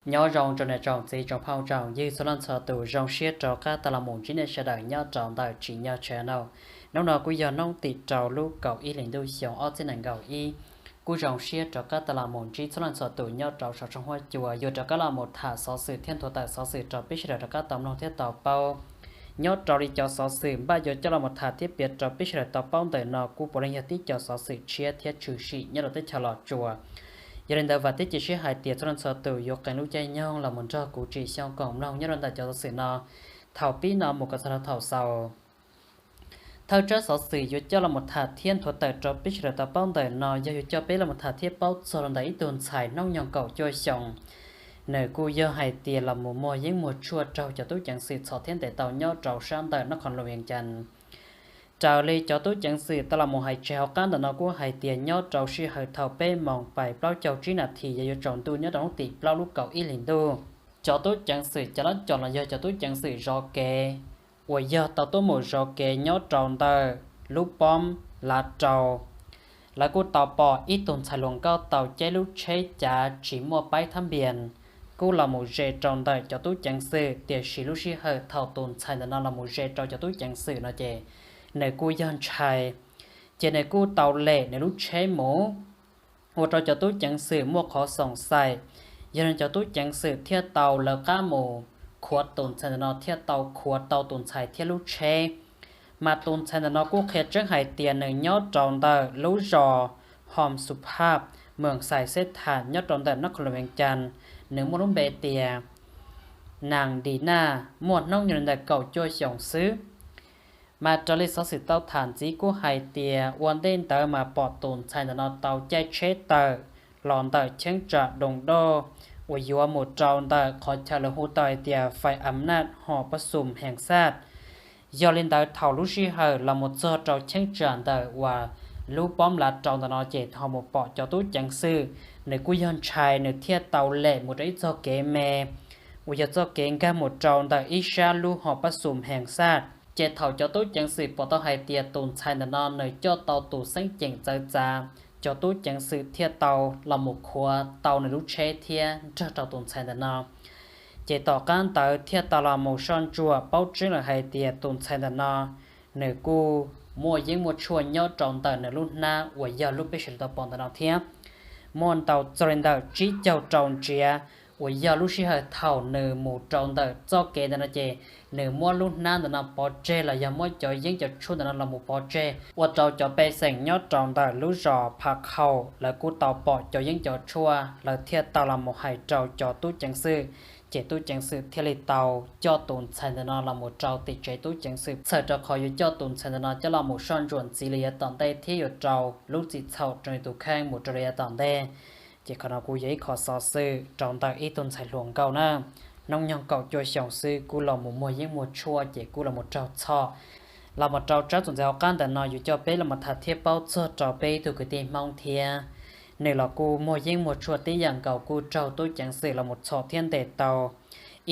Nyob zoo rau niam tsoom txiv tsoom phooj tsoom ywg txhua leej txhua tus, zoo siab rov qab tau los mus ntsib nej sawv daws nyob rau ntawm Tsim Nyog Channel. Hnub no kuj yog hnub tim rau lub kaum ib hlis ntuj xyoo ob txhiab nees nkaum ib. Kuj zoo siab rov qab tau los mus ntsib txhua leej txhua tus nyob rau saum tshooj huab cua yuav rov qab los mus tham xov xwm thiab nthuav tawm xov xwm rau peb sawv daws rov qab tau mloog thiab tau paub. Nyob rau li cov xov xwm npaj yuav coj los mus tham thiab piav rau peb sawv daws tau paub ntawm no kuj puav leej yog tib cov xov xwm tshiab thiab tshwm sim nyob rau teb chaws Los Tsuas. Yog li ntawd vam thiab cia siab hais tias txhua leej txhua tus yuav qee lub caij nyoog los mus nrog kuv Tsim Xyooj koom mloog nyob rau ntawm cov xov xwm no thaum pib no mus kom txog rau thaum xaus. Thawj tsab xov xwm yuav coj los mus tham thiab nthuav tawm rau peb sawv daws tau paub ntawm no yog yuav coj peb los mus tham thiab paub txog rau ntawm ib tug ntxhais hnub nyoog kaum cuaj xyoos. Nws kuj yog hais tias los mus muag yeeb muag tshuaj raug cov tub ceev xwm txhom thiab ntes tau nyob rau sab ntawm nab qhov luam Vias Cas. Raws li cov tub ceev xwm tau los mus hais tseg hauv qab ntawm no kuj hais tias nyob rau sij hawm thaum peb moos pais plaub caug tsib nas this yog yuav tsaus ntuj nyob rau hnub tim plaub lub kaum ib hlis ntuj, cov tub ceev xwm cov lab com los yog cov tub ceev xwm zov kev uas yog tau tuaj mus zov kev nyob rau ntawm lub poob lav rau, lawv kuj tau pom ib tug ntxhais hluas nkauj tau caij lub tsheb cav tsis muaj paib thab npias kuj los mus ze rau ntawm cov tub ceev xwm, tiam sis lub sij hawm thaum tus ntxhais ntawm no los mus ze rau cov tub ceev xwm no ces nws kuj yog ntshai, ces nws kuj tau lem nws lub tsheb mus, ua rau cov tub ceev xwm muaj qhov xoom xaim. Yog li cov tub ceev xwm thiaj tau lawv qab mus khuav tus ntxhais ntawm no thiaj tau khuav tau tus ntxhais thiab lub tsheb. Mas tus ntxhais ntawm no kuj qhia tseeb hais tias nws nyob rau ntawm lub zos Hom Su Phaj, moos Xais Xeb Tham nyob rau ntawm nab qhov luam Vias Cas. Nws muaj lub npe tias Nas Dis Naj, muaj hnub nyoog li ntawm kaum cuaj xyoos xwb. Mas raws li xov xwm tau tham ntxiv kuj hais tias ua ntej ntawd mas pom tus ntxhais ntawm no tau caij tsheb tawm los ntawm cheeb tsam Doo Doj uas yuav mus rau ntawm qhov chaw lawv hu tau hais tias Fais Am Naj Hom Pab Xum Hees Xaj. Yog li ntawd thaum lub sij hawm los mus txog rau cheeb tsam ntawm uas lub poob lav rau ntawm no ces ho mus pom cov tub ceev xwm, nws kuj yog ntshai nws thiaj tau lem mus rau ib txoj kev me uas yog txoj kev nkag mus rau ntawm ib sab lub Hom Pab Xum Hees Xaj. Ces thaum cov tub ceev xwm pom tau hais tias tus ntxhais ntawm no nws coj tau tus xeeb ceem txawv txav, cov tub ceev xwm thiaj tau los mus khuav tau nws lub tsheb thiab nrog rau tus ntxhais ntawm no. Ces tom qab ntawd thiaj tau los mus soj ntsuam paub tseeb lawm hais tias tus ntxhais ntawm no nws kuj muaj yeeb muaj tshuaj nyob rau ntawm nws lub hnab uas yog lub peb sawv daws tau pom ntawm no thiab. Muaj ntau txog li ntawm tsib caug rau ntsiav uas yog lub sij hawm thaum nws mus rau ntawm txoj kev ntawm no ces nws muab lub hnab ntawm no pov tseg los yog muab cov yeeb cov tshuaj ntawm no los mus pov tseg, ua rau cov pej xeem nyob rau ntawm lub zos Pha Khaum lawv kuj tau pom cov yeeb cov tshuaj, lawv thiaj tau los mus hais rau cov tub ceev xwm, ces tub ceev xwm thiaj li tau coj tus ntxhais ntawm no los mus rau tim tsev tub ceev xwm, txhawm rau qhov yuav coj tus ntxhais ntawm no coj los mus soj ntsuam ntxiv li yav tom ntej thiab yuav rau lub txim txhaum rau nws tus kheej mus rau li yav tom ntej. Ces qhov no kuj yog ib qho xov xwm rau ntawm ib tug ntxhais hluas nkauj na, hnub nyoog kaum cuaj xyoos xwb kuj los mus muag yeeb muag tshuaj ces kuj los mus raug txhom. Los mus rau tsab txuas ntxiv hauv qab ntawm no yuav coj peb los mus tham thiab paub txog rau peb ib tug kwv tij Hmoob thiab. Nws los kuj muag yeeb muag tshuaj tib yam nkaus kuj raug tub ceev xwm los mus txhom thiab ntes tau.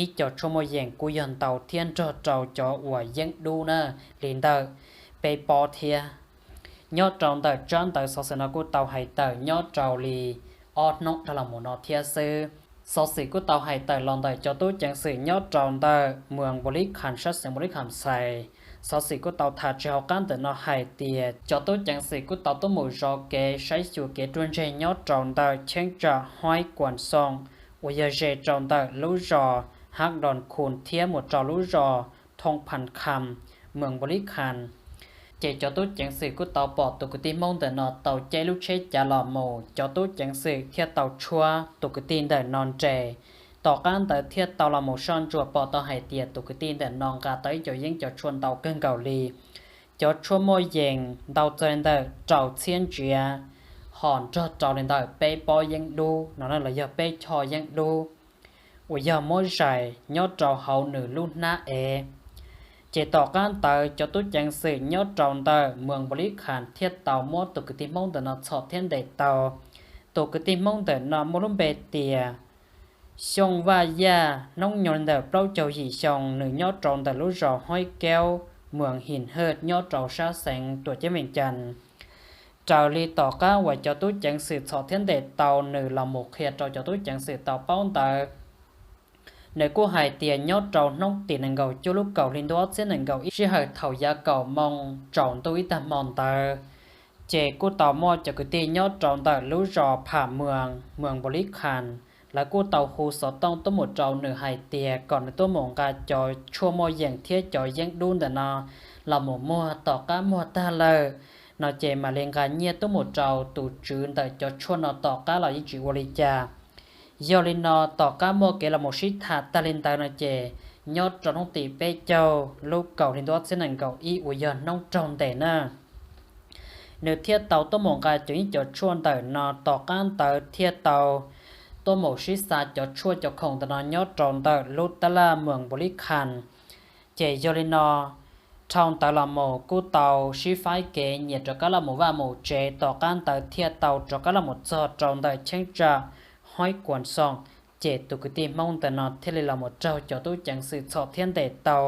Ib co tshuaj muaj yees kuj yog ntau thiab nrog rau cov uas yeeb dub na, li ntawm peb pob thiab. Nyob rau ntawm tsab ntawv xov xwm no kuj tau hais tawm nyob rau li ob hnub dhau los mus no thiab xwb. Xov xwm kuj tau hais tawm los ntawm cov tub ceev xwm nyob rau ntawm moos Npaus Lib Kham sab xeev Npaus Lib Kham Xais. Xov xwm kuj tau tham tsis hauv qab ntawm no hais tias cov tub ceev xwm kuj tau tuaj mus zov kev saib xyuas kev ruaj ntseg nyob rau ntawm cheeb tsam Huaib Kuam Xoom uas yog ze rau ntawm lub zos Hab Doos Khum thiab mus rau lub zos Thoo Phas Kham, moos Npaus Lib Kham. Ces cov tub ceev xwm kuj tau pom tus kwv tij Hmoob ntawm no tau caij lub tsheb cav los mus, cov tub ceev xwm thiaj tau tshuab tus kwv tij ntawm no nres. Tom qab ntawd thiaj tau los mus soj ntsuam pom tau hais tias tus kwv tij ntawm no nqa tau ib co yeeb cov tshuaj ntau kawg nkaus li. Cov tshuaj muaj yees ntau txog li ntawm rau txhiab ntsiav, hom nrog rau li ntawm peb pob yeeb dub no los yog peb choj yeeb dub uas yog muab zais nyob rau hauv nws lub hnab ev. Ces tom qab ntawd cov tub ceev xwm nyob rau ntawm moos Npaus Lib Kham thiaj tau muab tus kwv tij Hmoob ntawm no txhom thiab ntes tau. Tus kwv tij Hmoob ntawm no muaj lub npe tias Xyooj Vaj Yaj, hnub nyoog li ntawm plaub caug yim xyoo, nws nyob rau ntawm lub zos Huaib Kaub, moos Him Hawj nyob rau sab xeev Tuam Ceeb Vees Cas. Raws li tom qab uas cov tub ceev xwm txhom thiab ntes tau nws los mus qhia rau cov tub ceev xwm tau paub ntawd, Nws kuj hais tias nyob rau hnub tim nees nkaum cuaj lub kaum hli ntuj ob txhiab nees nkaum ib sij hawm thaum yav kaum moos tsaus ntuj ib tag hmo ntawd, ces kuj tau muaj cov kwv tij nyob rau ntawm lub zos Pham Mwas, moos Npaus Lis Khas, lawv kuj tau hu xov tooj tuaj mus rau nws hais tias kom nws tuaj mus nqa cov tshuaj muaj yees thiab cov yeeb dub ntawm no los mus muag, tom qab muag tag lawm no ces mam li nqa nyiaj tuaj mus rau tus tswv ntawm cov tshuaj no tom qab los yeej tsis ua li cas. Yog li no tom qab muaj kev los mus sib tham tag li ntawd no ces nyob rau hnub tim peb caug lub kaum hli ntuj ob txhiab nees nkaum ib uas yog hnub raug ntes na, nws thiaj tau tuaj mus nqa cov yeeb cov tshuaj ntawm no, tom qab ntawd thiaj tau tuaj mus sib xa cov tshuaj cov khoom ntawm no nyob rau ntawm lub tab laj moos Npaus Lis Khas. Ces yog li no, dhau ntawd los mus kuj tau sib faib kev nyias rov qab los mus vaj mus tsev, tom qab ntawd thiaj tau rov qab los mus txog rau ntawm cheeb tsam Hoob Kuas Xoom, ces tus kwv tij Hmoob ntawm no thiaj li los mus raug cov tub ceev xwm txhom thiab ntes tau.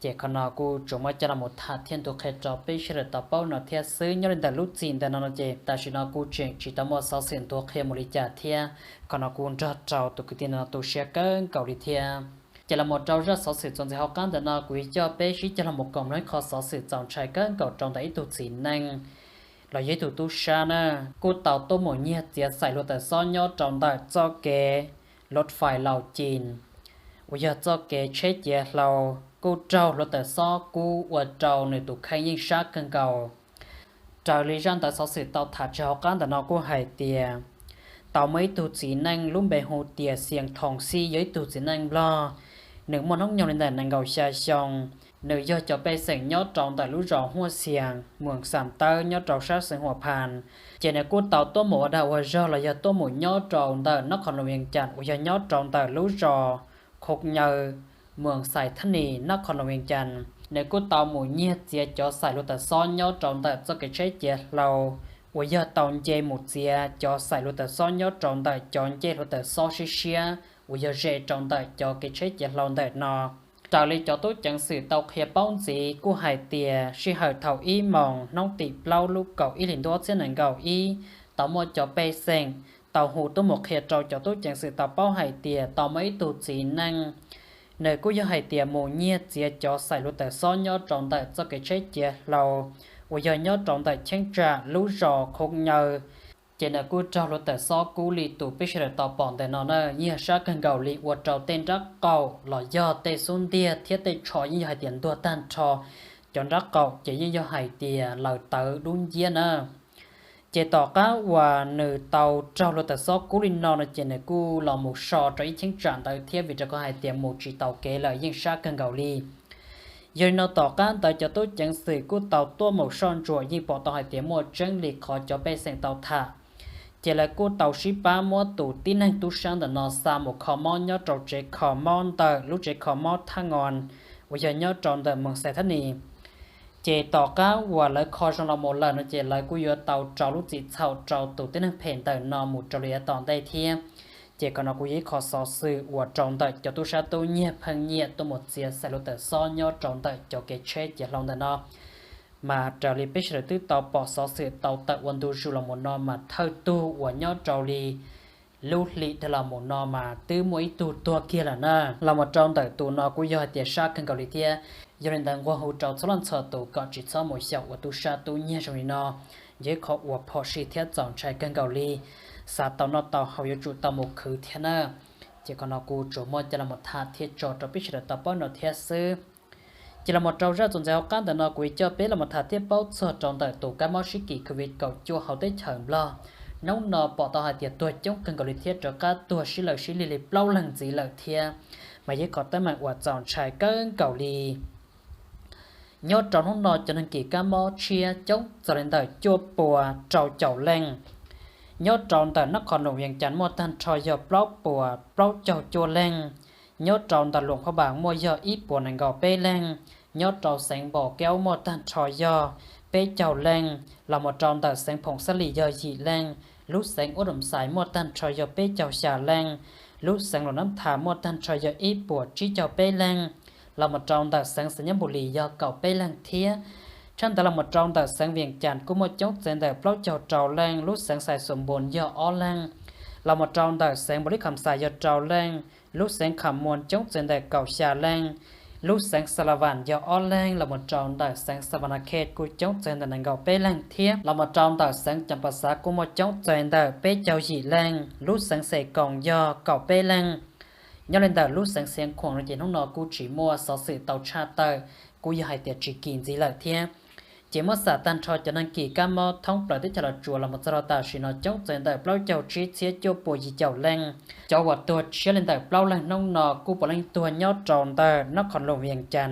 Ces qhov no kuj tsuas muaj coj los mus tham thiab ntu qhia rau peb sawv daws tau paub no thiab xwb. Nyob li ntawm lub txim ntawm no no ces tam sim no kuj tseem tsis tau muaj xov xwm ntu qhia mus li cas thiab, qhov no kuj nrog rau tus kwv tij no tu siab kawg nkaus li thiab. Ces los mus rau zaj xov xwm txuas ntxiv hauv qab ntawm no kuv yuav coj peb sib cog los mus koom mloog ib qho xov xwm txaus ntshai kawg nkaus rau ntawm ib tug txiv neej los yog ib tug tub sab na, kuj tau tuaj mus nyiag txiav xaim hluav taws xob nyob rau ntawm txoj kev lov fais Laus Cin uas yog txoj kev tsheb ciav hlau, kuj raug hluav taws xob kub ua rau nws tus kheej yeej sab kawg nkaus. Raws li zaj ntawv xov xwm tau tham tshaj hauv qab ntawm no kuj hais tias tau muaj ib tug txiv neej lub npe hu tias Xias Thoos Xij, yog ib tug txiv neej Nplog, nws muaj hnub nyoog li ntawm nees nkaum xya xyoo. Nws yog cov pej xeem nyob rau ntawm lub zos Huaj Xias, moos Xam Tawb nyob rau sab xeev Huas Phas. Ces nws kuj tau tuaj mus ua dag ua zog los yog tuaj mus nyob rau ntawm nab qhov noos Vias Cas uas yog nyob rau ntawm lub zos Khov Nyaw, moos Xais Thab Nis nab qhov noos Vias Cas. Nws kuj tau mus nyiag txiav cov xaim hluav taws xob nyob rau ntawm txoj kev tsheb ciav hlau uas yog tau nce mus txiav cov xaim hluav taws xob nyob rau ntawm cov ncej hluav taws xob siab siab uas yog ze rau ntawm cov kev tsheb ciav hlau ntawm no. Raws li cov tub ceev xwm tau qhia paub ntxiv kuj hais tias sij hawm thaum ib moos hnub tim plaub lub kaum ib hlis ntuj ob txhiab nees nkaum ib, tau muaj cov pej xeem tau hu tuaj mus qhia rau cov tub ceev xwm tau paub hais tias tau muaj ib tug txiv neej, nws kuj yog hais tias mus nyiag txiav cov xaim hluav taws xob nyob rau ntawm txoj kev tsheb ciav hlau uas yog nyob rau ntawm cheeb tsam lub zos Khov Nyaw. Ces nws kuj raug hluav taws xob kub li tus peb sawv daws tau pom ntawm no na, yeej yog sab kawg nkaus li ua rau tej nrab qaum los yog tej xub ntiag thiab tej tsho yeej yog hais tias ntuag tag nrho. Cov nrab qaum ces yeej yog hais tias laws tawv dub nciab na. Ces tom qab uas nws tau raug hluav taws xob kub li no no ces nws kuj los mus so rau ib cheeb tsam ntawd thiab vim rau qhov hais tias mus tsis taus kev lawm yeej sab kawg nkaus li. Yog li no tom qab ntawd cov tub ceev xwm kuj tau tuaj mus soj ntsuam yeej pom tau hais tias muaj tseeb li qhov cov pej xeem tau tham. Ces lawv kuj tau sib pab muab tus tib neeg tub sab ntawm no xa mus kho mob nyob rau tsev kho mob ntawm lub tsev kho mob Thaj Noo uas yog nyob rau ntawm moos Xais Thab Nis. Ces tom qab uas lawv kho zoo los mus lawm no ces lawv kuj yuav tau rau lub txim txhaum rau tus tib neeg phem ntawm no mus rau lwm yav tom ntej thiab. Ces qhov no kuj yog ib qho xov xwm uas rau ntawm cov tub sab tub nyiag pheej nyiam tuaj mus txiav xaim hluav taws xob nyob rau ntawm cov kev tsheb ciav hlau ntawm no. Mas raws li peb sawv daws twb tau pom xov xwm tau tawm ua ntu zus los mus no mas thawj tug uas nyob rau li lub hli dhau los mus no mas twb muaj ib tug tuag kiag lawm na. Los mus rau ntawm tus no kuj yog hais tias sab kawg nkaus li thiab. Yog li ntawd nquag hu rau txhua leej txhua tus kom tsis txhob mus xyaum ua tub sab tub nyiag zoo li no, yog ib qho uas phom sij thiab txaus ntshai kawg nkaus li. Xav tau noj tau haus yuav tsum tau mus khwv thiab na. Ces qhov no kuj tsuas muaj coj los mus tham thiab tso rau peb sawv daws tau paub no thiab xwb. Ces los mus rau zaj txuas ntxiv hauv qab ntawm no kuv yuav coj peb los mus tham thiab paub txog rau ntawm tus kab mob sib kis Covid kaum cuaj hauv teb chaws Nplog. Hnub no pom tau hais tias tuag coob kawg nkaus li thiab rov qab tuag sib law sib lig li plaub leeg ntxiv lawm thiab, mas yog ib qho teeb meem uas txaus ntshai kawg nkaus li. Nyob rau hnub no cov neeg kis kab mob tshiab coob txog li ntawm cuaj puas rau caum leej. Nyob rau ntawm nab qhov num Vias Cas muaj tag nrho yog plaub puas plaub caug cuaj leej. Nyob rau ntawm Luam Phaj Npas muaj yog ib puas nees nkaum peb leej. Nyob rau xeev Npos Kaub muaj tag nrho yog peb caug leej, los mus rau ntawm xeev Phoom Xab Lis yog yim leej, lub xeev Ub Doos Xais muaj tag nrho yog peb caug xya leej, lub xeev Luam Nab Thas muaj tag nrho yog ib puas tsib caug peb leej, los mus rau ntawm xeev Xais Nyab Npus Lis yog kaum peb leej thiab. Tshaj ntawd los mus rau ntawm xeev Vias Cas kuj muaj coob txev ntawm plaub caug rau leej, lub xeev Xais Xoos Npoos yog ob leej, Los mus rau ntawm xeev Npaus Lis Kham Xais yog rau leej, lub xeev Kham Muas coob txawg ntawm kaum xya leej, lub xeev Xa La Vas yog ob leeg, los mus rau ntawm xeev Xa Va Na Khes kuj coob txawg ntawm nees nkaum peb leeg thiab los mus rau ntawm xeev Cas Pas Xav kuj muaj coob txawg ntawm peb caug yim leej, lub xeev Xes Koos yog kaum peb leeg. Nyob li ntawm lub xeev Xia Khuam no ces hnub no kuj tsis muaj xov xwm tau tshaj tawm, kuj yog hais tias tsis kis ntxiv lawm thiab. Ces muab xam tag nrho cov neeg kis kab mob thoob plaws teb chaws Los Tsuas los mus txog rau tam sim no coob txawg ntawm plaub caug tsib txhiab cuaj puas yim caum leej. Cov uas tuag tshiab li ntawm plaub leeg hnub no kuj puav leej tuag nyob rau ntawm Nab Khos Loos Vias Cas.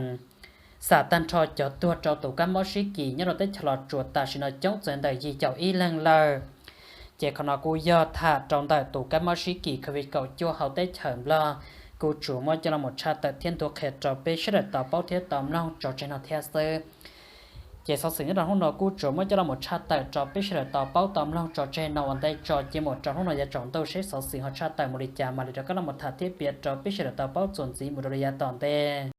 Xam tag nrho cov tuag rau tus kab mob sib kis nyob rau teb chaws Los Tsuas tam sim no coob txawg ntawm yim caum ib leeg lawm. Ces qhov no kuj yog tham rau ntawm tus kab mob sib kis COVID kaum cuaj hauv teb chaws Nplog, kuj tsuas muab coj los tshaj tawm thiab nthuav qhia rau peb sawv daws tau paub thiab tau mloog tso tseg no thiab xwb. Ces xov xwm nyob rau hnub no kuj tsuas muab coj los tshaj tawm rau peb sawv daws tau paub tau mloog tso tseg no ua ntej tso, cia mus rau hnub no yav tsaus ntuj seb xov xwm ho tshaj tawm mus li cas mam li rov qab los tham thiab piav rau peb sawv daws tau paub txuas ntxiv mus rau li yav tom ntej.